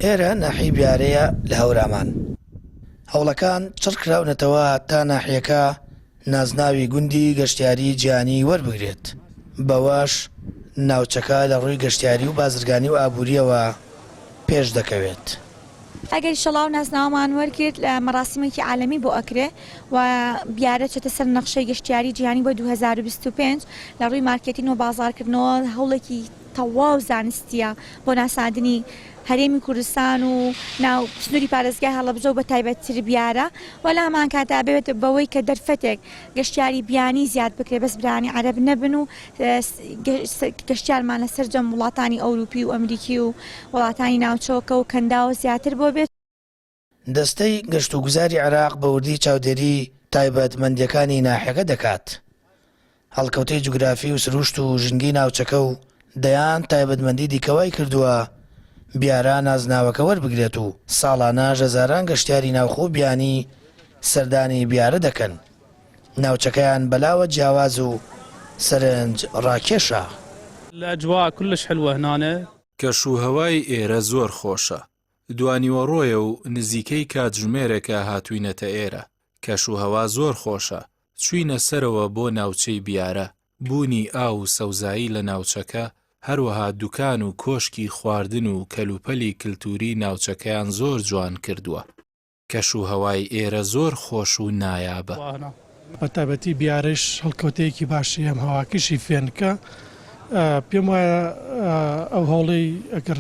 ئێرە ناحیەی بیارەیە لە هەورامان. هەوڵەکان چڕکراونەتەوە تا ناحیەکە نازناوی گوندی گەشتیاری جیهانی وەربگرێت، بەوەش ناوچەکە لە ڕووی گەشتیاری و بازرگانی و ئابوورییەوە پێشدەکەوێت. ئەگەر ئیشەڵا و نازناوەمان وەرگرت لە مەراسیمێکی عالەمی بۆ ئەکرێ و بیارە چێتە سەر نەخشەی گەشتیاری جیهانی بۆ 2025 لە ڕووی مارکێتین و بازاڕکردنەوە هەوڵێکی تەواو زانستیە بۆ ناساندنی هەرێمی کوردستان و ناو سنووری پارێزگای هەڵەبجە و بە تایبەتتر بیارە و لە هەمان کاتدا بێت بەوەی کە دەرفەتێک گەشتیاری بیانی زیاد بکرێت بەس برانی عەرەب نەبن و گەشتیارمان لە سەرجەم وڵاتانی ئەوروپی و ئەمریکی و وڵاتانی ناوچەکە و کەنداوە زیاتر بۆ بێت. دەستەی گەشتوگوزاری عێراق بە وردی چاودێری تایبەتمەندییەکانی ناحیەکە دەکات، هەڵکەوتەی جوگرافی و سروشت و ژینگەی ناوچەکە و دەیان تایبەتمەندی دیکە وای کردووە بیارە نازناوەکە وەربگرێت و ساڵانەش هەزاران گەشتیاری ناوخۆ و بیانی سەردانی بیارە دەکەن. ناوچەکەیان بەلاوە جیاواز و سەرنج ڕاکێشە. الاجواء كلش حلوە هنا. کەشوهەوای ئێرە زۆر خۆشە. دوانیوەڕۆیە و نزیکەی کاتژمێرێکە هاتووینەتە ئێرە. کەشوهەوا زۆر خۆشە. چووینە سەرەوە بۆ ناوچەی بیارە. بوونی ئاو و سەوزایی لە ناوچەکە، هەروەها دوکان و کۆشکی خواردن و کەلوپەلی کلتووری ناوچەکەیان زۆر جوان کردووە. کەش و هەوای ئێرە زۆر خۆش و نایابە. بە تایبەتی بیارەش هەڵکەوتەیەکی باشی هەم هەواکەشی فێنکە پێم وایە ئەو هەوڵەی ئەگەر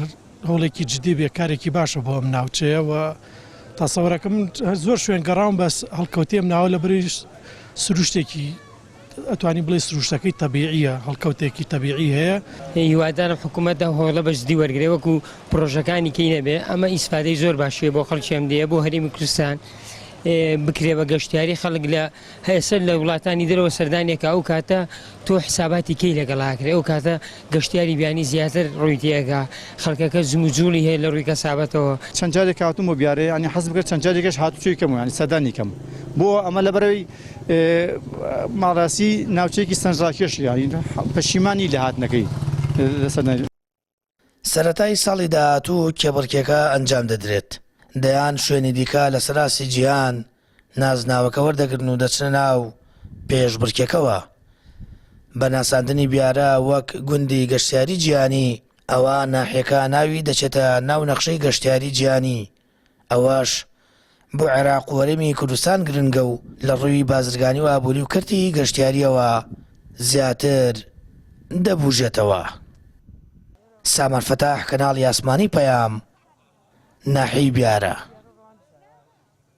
هەوڵێکی جدی بێ کارێکی باشە بۆ ئەم ناوچەیە و تەسەوەرەکەم زۆر شوێن گەڕاوم بەس هەڵکەوتەی ئەم ناوە لە بەری سروشتێکی ئەتوانی بڵێی سروشتەکەی تەبیعیە، هەڵکەوتێکی تەبیعی هەیە. هیوادارم حکومەت ئەو هەوڵە بە جدی وەرگرێ وەکو پرۆژەکانی کەی نەبێ ئەمە ئیسفادەی زۆر باشیە بۆ خەڵکی ئەم دێیە بۆ هەرێمی کوردستان بکرێ بە گەشتیاری خەڵک لە هەسەر لە وڵاتانی دەرەوە سەردانێکە ئەو کاتە تۆ حساباتی کەی لەگەڵ ئاکرێ ئەو کاتە گەشتیاری بیانی زیاتر ڕووی تێئەکا خەڵکەکە جموجوڵی هەیە لە ڕووی کەسابەتەوە. چەند جارێک هاتووم بۆ بیارێ یانی حەزم کرد چەند جارێکش هاتوچۆی کەم و یانی سەردانی کەم بۆ ئەمە لەبەرەوەی ماڵاسی ناوچەیەکی سەرنجڕاکێشە یانی پەشیمانی لە هاتنەکەی لەسەر. سەرەتای ساڵی داهاتوو کێبڕکێکە ئەنجام دەدرێت، دەیان شوێنی دیکە لەسەر ئاستی جیهان نازناوەکە وەردەگرن و دەچنە ناو پێشبڕکێکەوە. بە ناساندنی بیارە وەک گوندی گەشتیاری جیهانی، ئەوا ناحیەکە ناوی دەچێتە ناو نەخشەی گەشتیاری جیهانی، ئەوەش بۆ عێراق و هەرێمی کوردستان گرنگە و لە ڕووی بازرگانی و ئابووری و کەرتی گەشتیارییەوە زیاتر دەبوژێتەوە. سامان فەتاح، کەناڵی ئاسمانی پەیام، ناحیەی بیارە.